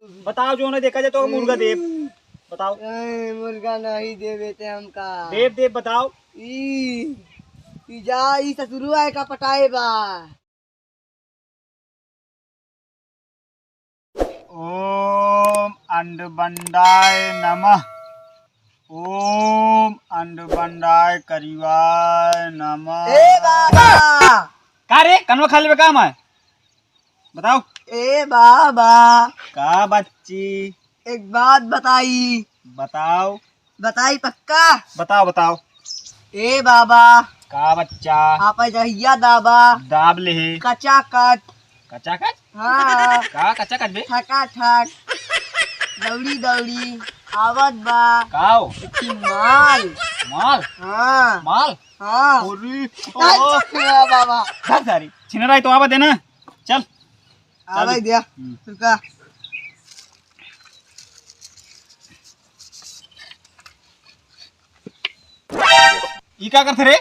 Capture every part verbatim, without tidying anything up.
बताओ, जो नहीं देखा जाए तो मुर्गा देब। बताओ। ए, मुर्गा नहीं देबे ते हमका। देब, देब, बताओ। ई, ई जा, ई ससुरुआ का पटाए बा। ओम अंडबंडाय नमः। ओम अंडबंडाय करिवाय नमः। ए बाबा! का रे, कनवा खा लेबे का हमार? बताओ। ए बाबा! का बच्ची? एक बात बताई। बताओ। बताई पक्का? बताओ, बताओ। ए बाबा। का बच्चा? आप जहिया दाबा। दाब ले। कचाकच। कचाकच? हाँ। का कचाकच बे? ठकाठक। दौड़ी दौड़ी। आवत बा। काओ? एक माल। माल? हाँ। माल? हाँ। अरे, ओ। अच्छा, बाबा। धर सारी। छिनराई तो आवा देना। चल। आवा चल। दिया। हम्म। रुका। ई का करत रे?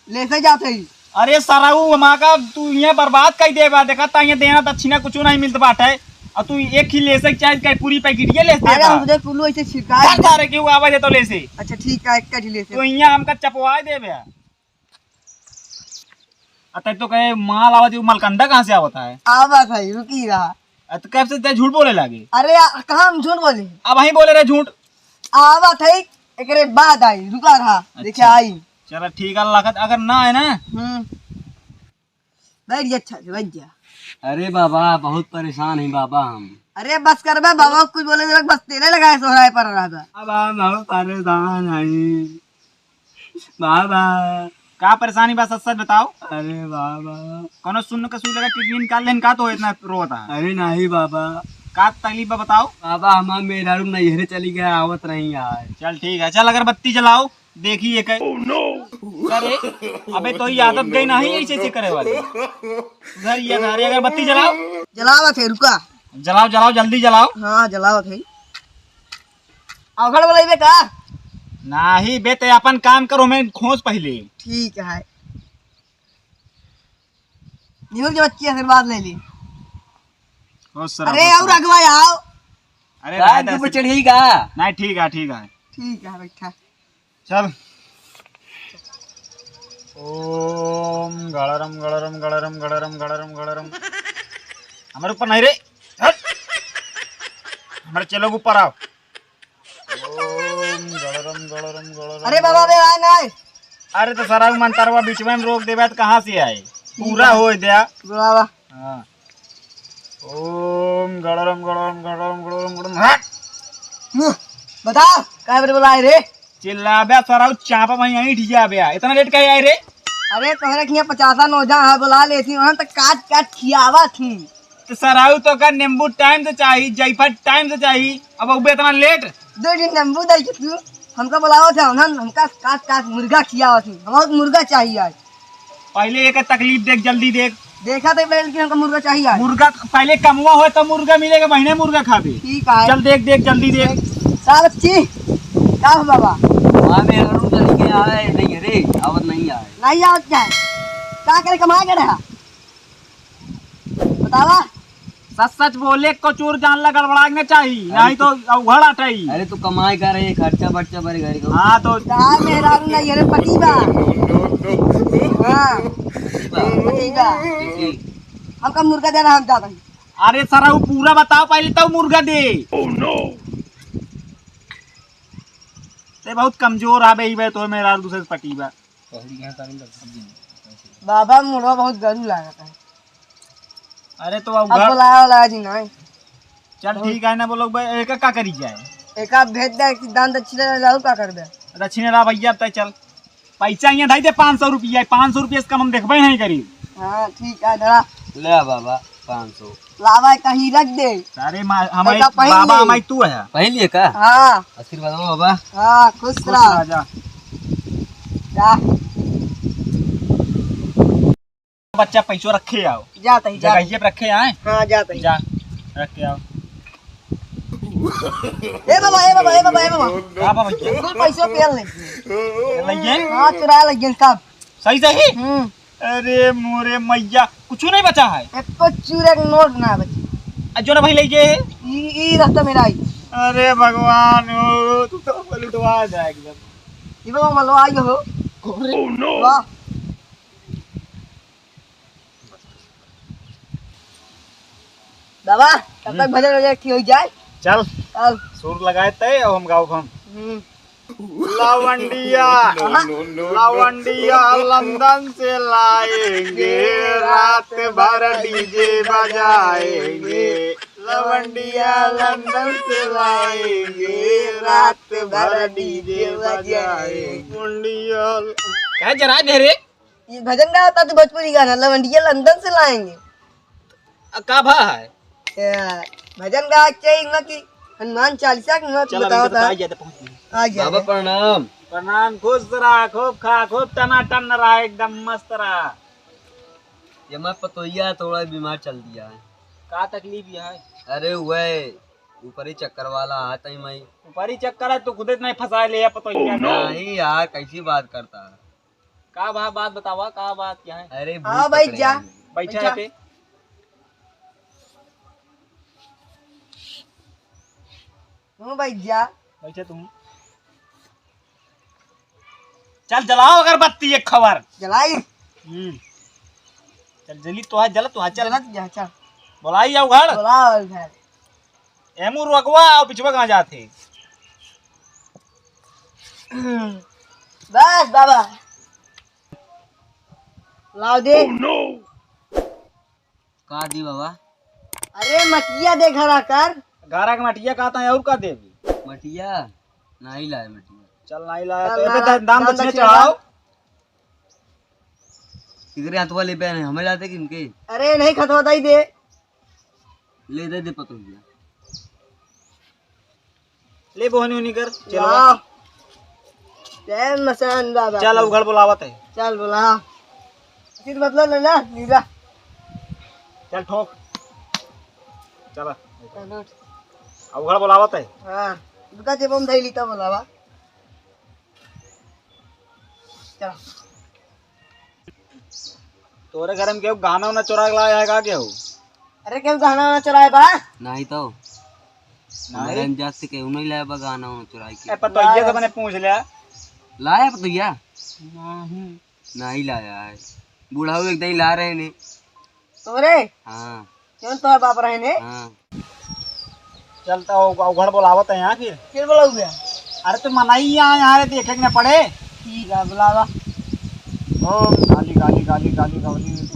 लेसे जात हई। अरे सराऊ, हमा का तू इहाँ बर्बाद कई देबा। देखा ता इहाँ देना दक्षिणा कुछो नहीं मिलत बाटे। और तू एक ही लेसे के चाहे कई पूरी पैकेटिया लेसे अरे देबा। हम तुझे कुल्लू ऐसे छिड़का धर दे। सारे केहू आवे दे तो लेसे। अच्छा ठीक है, एक कट ही लेसे। तू इहाँ हमका चपवाए देबे। अतः तो कहे माल आवत है, वो मलकंदा कहाँ से आवत है? आवत है, रुकी रहा। अ, तो कब से ते झूठ बोले लागे? अरे, आ, कहाँ हम झूठ बोले? अब वहीं बोले रहे झूठ। आवत है, एकरे बाद आई, रुका रहा, अच्छा। देखे आई। चला ठीक है, लखत अगर ना आए ना। हम्म। बैठ जा, अच्छा से, बैठ जा। अरे बाबा, बहुत परेशान है बाबा हम। अरे बस कर बे बाबा, कुछ बोले जरा, बस तेरे लगाए सोहराए पर रहा बा। अब हम बहुत परेशान हैं। बाबा। का परेशानी बा, सच सच बताओ। अरे बाबा। कौनो सुन्न के सुई लगा, किडनी निकाल लेन का, तो इतना रोता है? अरे नहीं बाबा। का तकलीफ बा बताओ। बाबा, हमार मेहरारू नैहरे चली गया, आवत नहीं आए। चल ठीक है, चल अगरबत्ती जलाओ, देखी ये कहे। Oh no! अरे, अबे तो ये आदत गई नहीं ऐसे ऐसे करे वाली। उधर ये ना, अरे अगरबत्ती जलाओ। जलावा थे, रुका। जलाओ, जलाओ, जल्दी जलाओ। हाँ, जलावा थे। अवघड़ बोलइबे का? नाही बे, ते अपन काम करो, मैं खोज पहिले। ठीक है। निहुर के बच्ची आशीर्वाद ले ली। ओ सर, अरे, ओ सर। और अगवा आओ। अरे, रात रात के ऊपर ऐसे चढ़ी का? नहीं, ठीक है, ठीक है। ठीक है, बैठा। चल। ओम गड़रम गड़रम गड़रम गड़रम गड़रम गड़रम। हमारे ऊपर नहीं रे, हट। हमारे चेलो के ऊपर आओ। ओम गड़रम गड़रम गड़रम। अरे बाबा, बे आए ना आए। अरे तो सारा मंतरवा बीच में रोक देबे तो कहाँ से आए? पूरा हो द्या। बाबा। हाँ। ओम गड़रम गड़रम गड़रम गड़रम गड़रम, हट। मुँह, बता, काहे बरे बुलाए रे? चिल्लाबे सराऊ, चापा वहीं ऐंठ जाबे। इतना लेट काहे आए रे? अरे तोहरे किहाँ पचासा नौजा है, बुला लेती हूँ, हम तो काट काट खियावा थी। तो सराऊ तो का नींबू टाइम से चाही, जायफल टाइम से चाही, अब अबे इतना लेट? दो दिन नींबू दे के तू हमका बुलावा था, हम हमका काट काट मुर्गा खियावा थी, हमका मुर्गा चाहिए आज। पहले एक तकलीफ देख, जल्दी देख। देखा तो पहले कि हमका मुर्गा चाहिए आज। मुर्गा पहले कमवा होए तो मुर्गा मिलेगा, महीने मुर्गा खाबे। ठीक है। चल देख, देख, जल्दी देख। का बच्ची? का हो बाबा? हाँ, मैं अरुण करके आए नहीं रे, आवत नहीं आए। नहीं आवत क्या है? का करे कमाए के रहा? बतावा। सच सच बोले, को चोर जान ला गड़बड़ा के ना चाही, अरे नहीं तो तो उघड़ अटाई। अरे तू कमाई करे, खर्चा बर्चा बरे घर का। हाँ तो। का मेहरारू नहीं, अरे पति बा। हाँ। पति बा। पति बा। ठीक। हमका मुर्गा देना, हम जात हई। अरे सराऊ पूरा बताओ पहले, तब मुर्गा दे। Oh no! ते बहुत कमजोर आबे ही बे, तो मेहरारू दूसरे से पटी बा। बाबा, मुर्गा बहुत गरू लागत है। अरे तो अब अब घर बुलाया वाला है जी नहीं। चल ठीक है ना, बोलो भाई, एक का करी जाए? एक आप भेज दे कि दान दक्षिणा ले जाओ, का करबे? दक्षिणा ला भैया, अब तय चल। पैसा यहाँ धई दे पाँच सौ रुपया, पाँच सौ रुपया से कम हम देखबे नहीं करी। हाँ, ठीक है, धरा। ले बाबा, पाँच सौ। लावा कहीं रख दे। अरे मा-, हमारे पैसा पहन बाबा, ले। हमारे तू है। पहन लिए का? हाँ। आशीर्वाद हो बाबा। हाँ, खुश खुश रह। रह जा। जा। बच्चा पैसो रखे आओ। जात ही, जात ही। जगहिए पे रखे आए। हाँ, जात ही। जा, रख के आओ। ए बाबा, ए बाबा, ए बाबा, ए बाबा। का बाबा भैया? कुल पैसो पेल ले। ले गए? हाँ, चुरा ले गए सब। सही, सही? हम्म। अरे मोरे मैया, कुछ नहीं बचा है? एको चूरे के नोट ना बची। आ, जो ना भाई ले गए? ई ई, ई रास्ता मेरा आई। अरे भगवान हो, तू तो लुटवा जाए एकदम। ई बाबा मलवा आई हो। वाह। बाबा, तब तक भजन वजन ठीक हो जाए। चल, चल। सुर लगाए तय, अब हम गाओ हम। हम्म। लवंडिया, लवंडिया लंदन से लाएंगे, रात भर डीजे बजाएंगे। लवंडिया लंदन से लाएंगे, रात भर डीजे बजाएंगे। लवंडिया। क्या जरा दे रे? ये भजन गावत ह तू, भोजपुरी गाना, लवंडिया लंदन से लाएंगे। आ, का भा है? ए, भजन गावत चाहिए ना कि हनुमान चालीसा के ना चल, अभी बताओ तो था। आ गया, तो पहुँच गए। आ गया बाबा है। प्रणाम। प्रणाम, खुश रहा, खूब खा, खूब टनाटन रहा, एकदम मस्त रहा। ये मैं पतोहिया थोड़ा बीमार चल दिया है। का तकलीफ है? अरे वह ऊपरी चक्कर वाला आता ही मैं। ऊपरी चक्कर है तो खुदे नहीं फंसा ले या पतोहिया को। नहीं यार, कैसी बात करता है? का बा-, बात बतावा, का बात क्या है? अरे भूत हाँ भाई, पकड़े जा। हैं। बैठा बैठा। है पे। हूँ भाई, जा। बैठे तुम। चल जलाओ अगरबत्ती एक खबर। जलाई। हम्म। चल जली तो है, जला तो है, चल। जला तो है, चल। बुलाई जाओ घर। बुलाओ घर। एमू रोगवा और पिछवा कहाँ जाते? बस बाबा, लाओ दे। का दी बाबा? अरे मटिया दे घरा कर। घरा के मटिया कहता है और का देबी? मटिया? नहीं लाए मटिया। चल नहीं लाया चल तो ना एबे ला, दान दान दक्षिणा दक्षिणा चढ़ाओ। ला। इधर हाथवा ले बहन हमें लाते किनके? अरे नहीं खतवा दाई दे। ले दे दे पतोहिया। ले बोहनी उनी कर, चलो। वाह। जय मसान बाबा चल, की। उघड़ बोलावत है। चल बोला। फिर बदला ले ना, नीला। चल ठोक। चल। चल उठ। अब उघड़ बोलावत है। हाँ। दुका जेबम धैली तब बोलावा। चल। तोरे घर में केहू गहना उना चोरा के लाया है का केहू? अरे केहू गहना उना चोराए बा? नहीं तो। नहीं। हमारे अंदाज से केहू नहीं लाया बा गहना उना चोरा के। ए, पतोहिया से मैंने पूछ लिया। लाया पतोहिया? नहीं। नहीं लाया है। बूढ़ा एक दाई ला रहे ने। तोरे? हाँ। कौन तोहर बाप रहे ने? हाँ। चलता हो, उघड़ बोलावत है यहाँ फिर। फिर बोलाऊ गया? अरे तो मनाई यहाँ, यहाँ रे देखे के ना पड़े। ठीक है, बुलावा। ओ, गाली, गाली, गाली, गाली, गाली।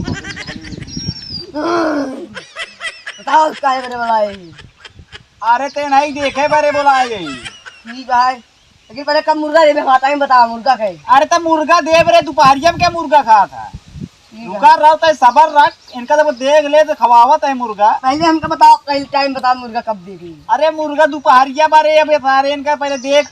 बताओ, काहे बरे बोलाए? अरे ते नहीं देखे बरे बोलाए। ठीक है। लेकिन पहले कब मुर्गा देबे, हमारा टाइम बता, मुर्गा खाए। अरे त मुर्गा देब रे, दोपहरिया में क्या मुर्गा खात है? ठीक है। रुका रहो, तय सबर रख, इनका जब देख ले तो खवावत है मुर्गा। पहले हमका बताओ, पहले टाइम बताओ, मुर्गा कब देबे? अरे मुर्गा दोपहरिया बारे, अब सारे इनका पहले देख,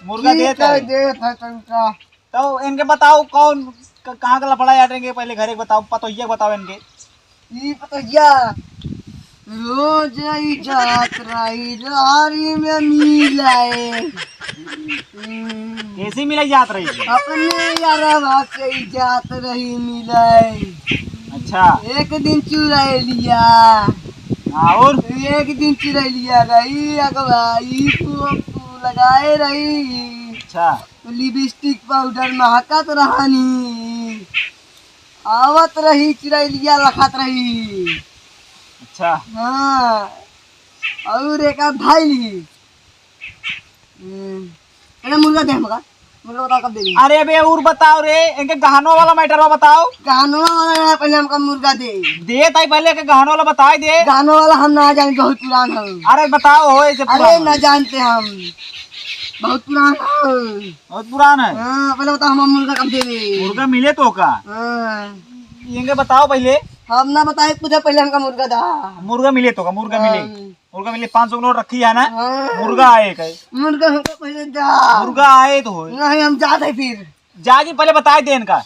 मुर्गा ठीक देत है, है। देत है तनका। तो इनके बताओ कौन क-, कहाँ का लफड़ा यार, इनके पहले घरे के बताओ, पतोहिया के बताओ इनके। ई पतोहिया रोज ई जात रही रहरी में मिलाए। हम्म। कैसे मिलाई जात रही? अपने यारवा से ई जात रही मिलाए। अच्छा। एक दिन चुराई लिया। हाँ, और? एक दिन चुराई लिया रही अगवा, ई को लगाए रही। अच्छा। लिपस्टिक पाउडर महकत रहनी। आवत रही चिरैलिया लखत रही। अच्छा। हाँ। और एक आध भाई ली। हम्म। अरे मुर्गा दे हमका। मुर्गा बताओ कब देबी? अरे अबे और बताओ रे, इनके गहनों वाला मैटर बताओ। गहनों वाला ना, पहले हमका मुर्गा दे। दे ताई पहले के गहनों वाला बताई दे। गहनों वाला हम ना जाने, बहुत पुरान है। अरे बताओ हो ऐसे अरे पुरान ना हो। जानते हम। बहुत पुरान है। बहुत पुरान है। हाँ, पहले बताओ, हम मुर्गा कब देबे? मुर्गा मिले तो का? हाँ। इनके बताओ पहले। हम ना बताए, पूछे पहले हमका मुर्गा दा। मुर्गा मिले तो का? मुर्गा मिले। हाँ। मुर्गा मिले, पाँच सौ नोट रखी है ना? हाँ। मुर्गा आए का? मुर्गा हमका पहले दा। मुर्गा आए तो होए। नहीं, हम जाते फिर। जा जी, पहले बताए दे इनका।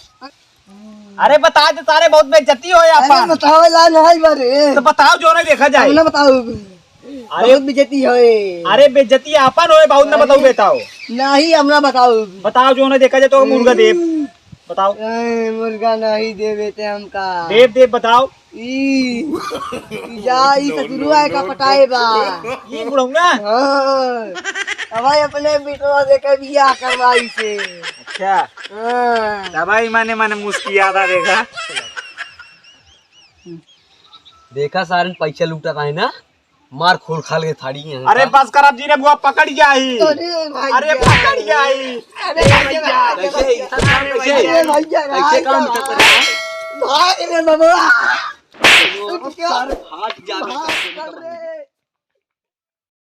अरे बता दे सारे, बहुत बेइज्जती होए अरे आपन। बतावे ला नहीं बारे। तो बताओ जो नहीं देखा जाए। हम ना बताओ। अरे बहुत बेइज्जती होए। अरे बेइज्जती आपन होए, बहुत ना अरे बताओ बेटाओ। नहीं, हम ना बताओ। बताओ जो नहीं देखा जाए तो मुर्गा देब। बताओ। ए, मुर्गा नहीं देबे ते हमका। देब, देब, बताओ। ई, ई जा, ई ससुरुआ का पटाए बा। ई बुढ़ौना? हाँ। अब भाई अपने बेटवा से के बियाह करवाई से। अच्छा। हाँ। तब भाई माने, माने मुस्कियाता देखा। देखा सारन पैसा लूटा रहा है ना, मार खोल खाल के थाड़ी है। अरे बस कर, अब जीरे बुआ पकड़ गया ही। अरे भाई अरे जा। पकड़ गया ही। अरे ए भैया, भैया, कैसे? कैसे? अरे भैया, कैसे काम राज। भाग रे बाबा। सार भाग जा। भाग कर रे।